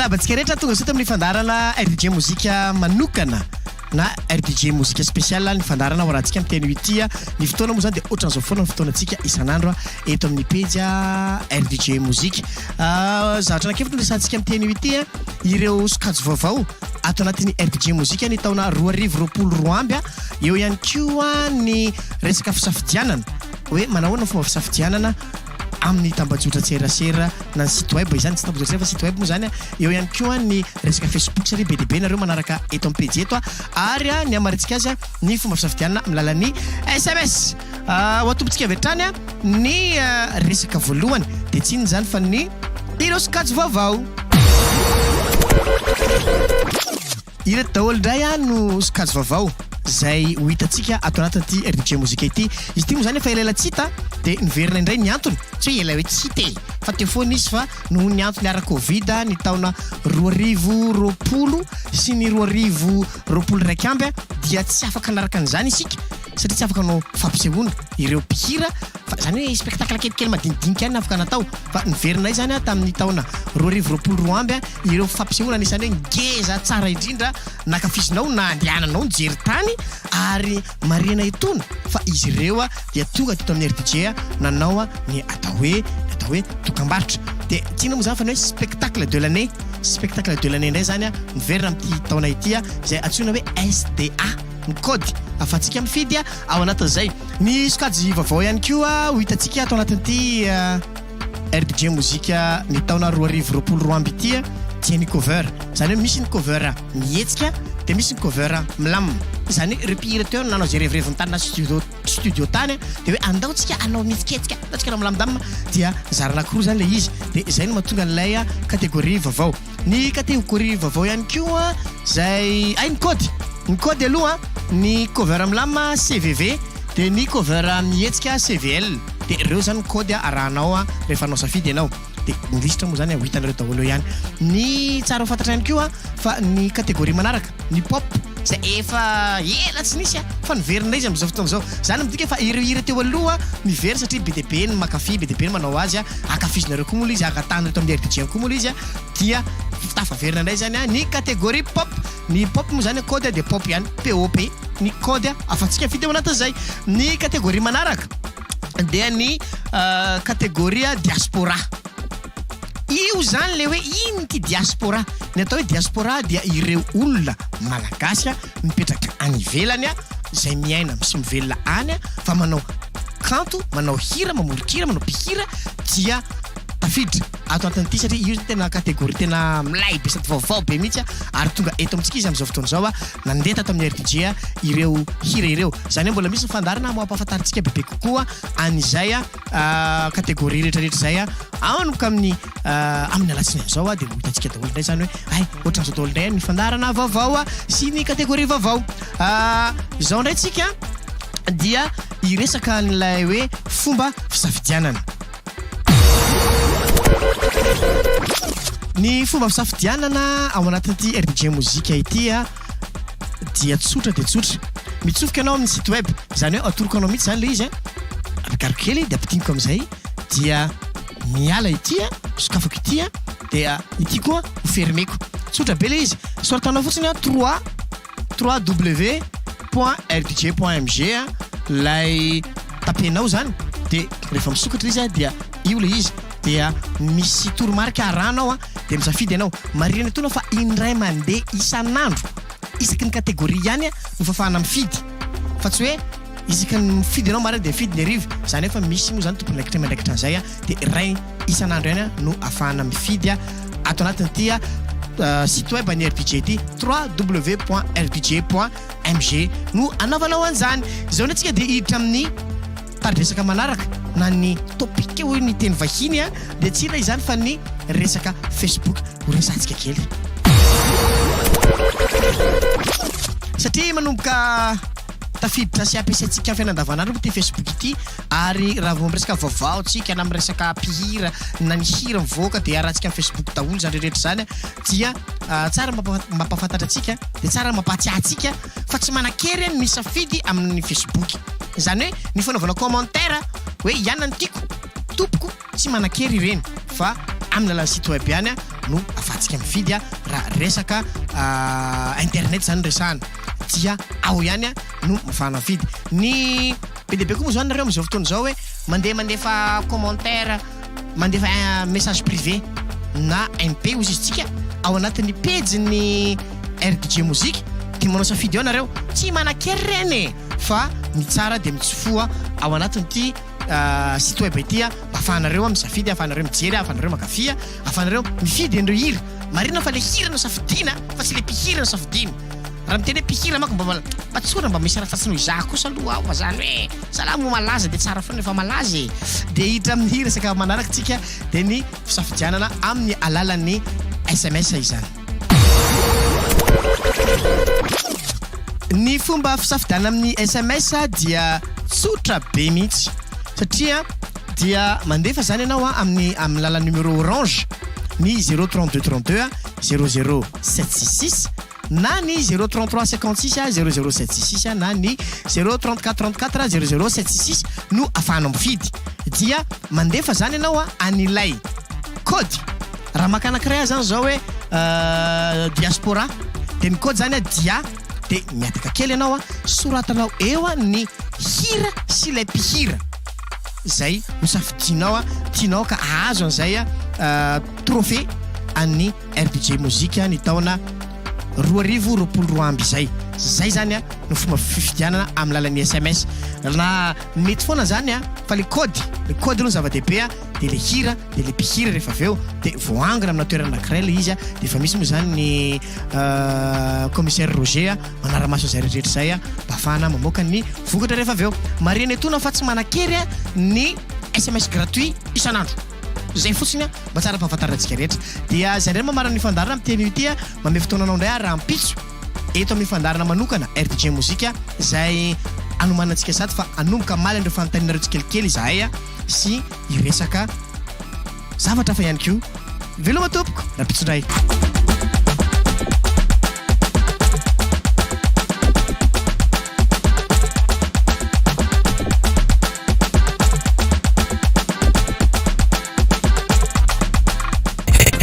Miarahaba antsika rehetra tonga soa eto amin'ny fandaharana RDJ Mozika manokana na RDJ Mozika spécial ny fandaharana ho arahantsika amin'ny teny ity. Ny fotoana moa izany dia ohatran'izao foana ny fotoanantsika isan'andro eto amin'ny pejy RDJ Mozika. Zavatra anankiefatra no resahantsika amin'ny teny ity, ireo sokajy vaovao ato anatin'ny RDJ Mozika ny taona 2022, eo ihany koa ny resaka fisafidianana hoe manahoana ny fomba fisafidianana amin'ny tambajotran-tserasera na ny site web izany, tsy tambajotran-tserasera fa site web moa izany, eo ihany koa ny resaka Facebook satria be dia be nareo manaraka eto amin'ny pejy eto ary ny hamarintsika azy ny fomba fisafidianana amin'ny alalan'ny sms. Ho atombotsika avy hatrany ny resaka voalohany dia tsy inona izany fa ny ireo sokajy vaovao. Ireto daholo indray no sokajy vaovao izay ho hitantsika ato anatin'ity RDJ Mozika ity. Izy ity moa izany efa elaela tsy hita dia niverina indray ny antony, tsy hoe ela hoe tsy hita e, fa teo foana izy fa noho ny antony ara-covid ny taona 2020 sy ny 2021 dia tsy afaka nanaraka an'izany isika satria tsy afaka hanao fampisehoana ireo mpihira Fa izany hoe spectacle kelikely madinidinika ihany no afaka natao. Fa niverina indray izany tamin'ny taona 2022 ireo fampisehoana anisan'ny hoe ngeza tsara indrindra nankafizinao na andehananao nijery tany ary marihina etoana fa izy ireo dia tonga teto amin'ny RDJ nanao ny atao hoe ny atao hoe dokambarotra. Dia tsy inona moa izany fa ny hoe spectacle de l'année. Spectacle de l'année indray izany miverina amin'ity taona ity izay antsoina hoe SDA. ny kaody ahafahantsika mifidy ao anatin'izay. Ny sokajy vaovao ihany koa ho hitantsika ato anatin'ity RDJ Mozika ny taona 2022 ity dia ny cover. Izany hoe misy ny cover mihetsika dia misy ny cover milamina. Izany hoe ireo mpihira teo nanao izay revireviny tany anaty studio studio tany dia hoe andao tsika hanao mihetsiketsika, andao tsika hanao milamindamina dia zara anankiroa izany ilay izy. Dia izay no mahatonga an'ilay catégorie vaovao. Ny catégorie vaovao ihany koa zay, hay ny code, ny code aloha ny cover milamina CVV dia ny cover mihetsika CVL dia ireo zany ny code arahanao rehefa hanao safidy ianao dia ny lisitra moa zany ho hitanareo daholo eo ihany. Ny tsara ho fantatra ihany koa fa ny catégorie manaraka ny pop zay efa ela tsy nisy fa niverina izy amin'izao fotoana izao, zany midika fa ireo hira teo aloha miverina satria be dia be ny mankafy, be dia be ny manao azy, ankafizinareo koa moa ilay izy, angatahana eto amin'ny RDJ koa moa ilay izy dia tafaverina indray zany ny catégorie pop, ny pop moa zany code dia pop ihany, POP ny code afatsika mifidy ao anatin'izay, ny catégorie manaraka dia ny catégorie diaspora. Io izany ilay hoe inn ity diaspora? Ny atao hoe diaspora dia ireo olona malagasy mipetraka any ivelany izay miaina sy mivelona any fa manao kanto, manao hira, mamoron-kira, manao mpihira dia tafiditra ato anatin'ity satria io zany tena catégorie tena milay be sady vaovao be mihitsy ary tonga eto amintsika izy amin'izao fotoana izao nandeha tato amin'ny RDJ ireo hira ireo. Izany hoe mbola misy ny fandaharana hampahafantarintsika bebe kokoa an'izay catégorie rehetra rehetra izay a, manomboka amin'ny amin'ny alatsinainy izao a, dia ho hitantsika daholo indray izany hoe hay ohatran'izao daholo indray ny fandaharana vaovao sy ny catégorie vaovao. Izao indray tsika dia hiresaka an'ilay hoe fomba fisafidianana. Ny fomba fisafidianana ao anatin'ity RDJ Mozika ity a, dia tsotra dia tsotra. Mitsofoka ianao amin'ny site web, izany hoe atoroko anao mihitsy izany ilay izy an, ampiakariko kely dia ampidiniko amin'izay dia miala ity an, sokafako ity an, dia ity koa ho fermeko. Tsotra be ilay izy, soratanao fotsiny an trois trois w point rdj point mg an, ilay tapenao izany dia rehefa misokatra ilay izy an dia io ilay izy dia misy toromarika arahanao an. Dia misafidy ianao. Marihina etoana fa indray mandeha isan'andro isaky ny catégorie ihany no fafahana mifidy fa tsy hoe isaky ny mifidy ianao maraina dia mifidy ny hariva. Izany hoe efa misy moa izany tompon'andraikitra miandraikitra an'izay dia iray isan'andro ihany no afahana mifidy ato anatin'ity site web an'ny RDJ ity, www.rdj.mg no anaovanao an'izany. Izao indray tsika dia hiditra amin'ny. Tari-dresaka manaraka na ny topic hoy ny teny vahiny dia tsy inona izany fa ny resaka Facebook ho resahantsika kely. Satria manomboka tafiditra sy ampiasaintsika amin'ny fiainana andavanandro moa ity Facebook ity ary raha vao miresaka vaovao tsika na miresaka mpihira na ny hira mivoaka dia arahantsika amin'ny Facebook daholo izany rehetra izany dia tsara mampahafantatra antsika dia tsara mampahatsiahy antsika fa tsy manan-kery ny misafidy amin'ny Facebook. Izany hoe ny fanaovana commentaire hoe ianona no tiako, tompoko, tsy manan-kery ireny fa amin'ny alalan'ny site web ihany no afahantsika mifidy raha resaka internet zany no resahana dia ao ihany no mafahana mifidy. Ny be dia be koa moa zany nareo amin'izao fotoana izao hoe mandeha mandefa commentaire, mandefa message privé na MP hozy izy tsika ao anatin'ny pejin'ny RDJ Mozika dia manao safidy ao nareo. Tsy manan-kery ireny e! Fa ny tsara dia mitsofoha ao anatin'ity site web ity mba ahafahanareo misafidy, ahafahanareo mijery, ahafahanareo mankafy, ahafahanareo mifidy an'ireo hira. Marina fa le hira no safidiana fa tsy le mpihira no safidiana. Raha miteny hoe mpihira manko mba mba tsorina mba misy raha tsy noho izaho kosa aloha aho fa zany hoe zalahy moa malaza dia tsara foana rehefa malaza e. Dia hiditra amin'ny resaka manaraka tsika dia ny fisafidianana amin'ny alalan'ny sms izany. Ny fomba fisafidianana amin'ny sms dia tsotra be mihitsy satria dia mandefa izany ianao amin'ny amin'ny alalan'ny numéro orange ny 0 32 32 00 766 na ny 0 33 56 00 766 na ny 0 34 34 00 766 no afahanao mifidy dia mandefa izany ianao an'ilay code Raha maka anakiray aho zany zao hoe diaspora de ny code zany dia de mihataka kely ianao a, soratanao eo ny hira sy ilay mpihira zay hosafidianao tianao ka ahazo an'izay trophée an'ny RDJ Mozika ny taona 2022 izay. Zay zany no fomba fifidianana amin'ny lalan'ny sms. Na mety foana zany fa le code, le code aloha no zava-dehibe de le hira dia le mpihira rehefa avy eo dia voaangona amina toerana anankiray ilay izy dia efa misy moa izany ny commissaire Roger manara-maso izay rehetra izay mba ahafahana mamoaka ny vokatra rehefa avy eo. Marihina etoana fa tsy manan-kery ny sms gratuit isan'andro. Izay fotsiny mba tsara ampahafantarina antsika rehetra. Dia izay indray mamarana ny fandaharana amin'ny teny ity, manome fotoana anao indray aho rahampitso eto amin'ny fandaharana manokana RDJ Mozika izay anomanantsika sady fa hanomboka hamaly an'ireo fanontanianareo tsikelikely izahay sy hiresaka zavatra hafa ihany koa. Veloma tompoko, rahampitso indray.